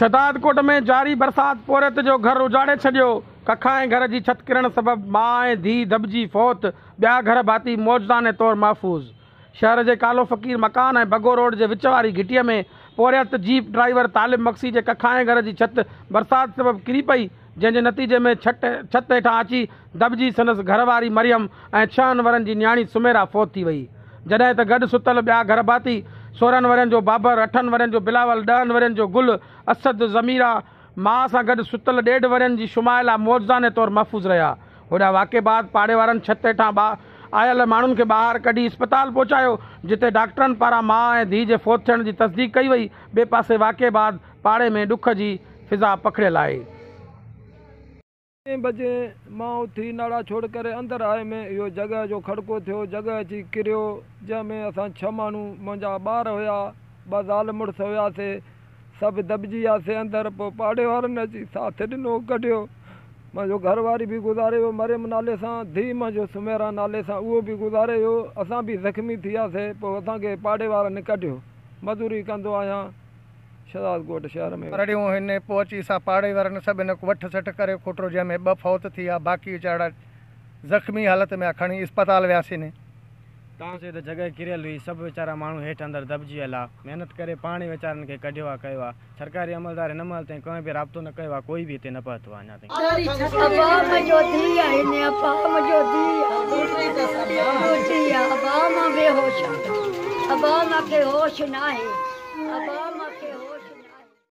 شهدادڪوٽ ۾ جاري برسات پورهيت جو گهر اجاڙي ڇڏيو، ڪکائين گهر جي ڇت ڪرڻ سبب ماء ۽ ڌيء دٻجي فوت، ٻيا گهر ڀاتي معجزاني طور محفوظ. شهر جي ڪالو فقير مڪان ۽ بگو روڊ جي وچ واري گهٽيء ۾ پورهيت جيپ ڊرائيور طالب مگسي جي ڪکائين گهر جي ڇت برسات سبب ڪري پئي، جنهن جي نتيجي ۾ ڇٽ ڇت هيٺان اچي دٻجي سندس گهر واري مريم ۽ ڇهن ورهين جي نياڻي سميرا فوت ٿي وئي. جڏهن ته گڏ ستل ٻيا گهر ڀاتي 16 ورهين جو بابر، اٺن ورهين جو بلاول، 10 ورهين جو گل، اسد، ضميرا، ماء سان گڏ ستل ڏيڍ ورهين جي شمائلا معجزاني طور محفوظ رهيا. هوڏانهن واقعي بعد پاڙي وارن ڇت هيٺان آيل ماڻهن کي ٻاهر ڪڍي اسپتال پهچايو، جتي ڊاڪٽرن پاران ماء ۽ ڌيء جي فوت ٿيڻ جي تصديق ڪئي وئي. ٻئي پاسي واقعي بعد پاڙي ۾ ڏک جي فضا پکڙيل آهي. 3 بجي مان اٿي ناڙا ڇوڙ ڪري اندر آيم، اهو جڳهه جو کڙڪو ٿيو، جڳهه اچي ڪريو، جنهن ۾ اسان ڇهه ماڻهو، منهنجا ٻار هيا، ٻه زال مڙس هياسي، سڀ دٻجي وياسي اندر، پوء پاڙي وارن اچي ساٿ ڏنو، ڪڍيو، منهنجو گهر واري به گذاري ويو مريم نالي سان، ڌيء منهنجو سميرا نالي سان اهو به گذاري ويو، اسان به زخمي ٿي وياسي، پوء اسان کي پاڙي وارن ڪڍيو، مزوري ڪندو آهيان. شهدادڪوٽ شهر ۾. رڙيون هن پوء اچي سا پاڙي وارن سڀ هن وٺ 60 ڪري کوٽرو جنهن ۾ ٻه فوت ٿي ويا باقي ويچارڙا زخمي حالت ۾ کڻي اسپتال وياسين. تان سي ته جڳهه ڪريل هئي سڀ ويچارا ماڻهو هيٺ اندر دٻجي ويل ها محنت ڪري پاڻ ئي ويچارن کي ڪڍيو ها ڪيو ها سرڪاري عملدار هن مهل تائين ڪنهن به رابطو نه ڪيو ها ڪوئي به هتي نه پهتو ها اڃا تائين. ابا منهنجو ڌيء آهي ني ابا منهنجو ڌيء ڌيء ابا مان بيهوش آهيان ابا مان کي هوش ناهي ابا مان کي هوش.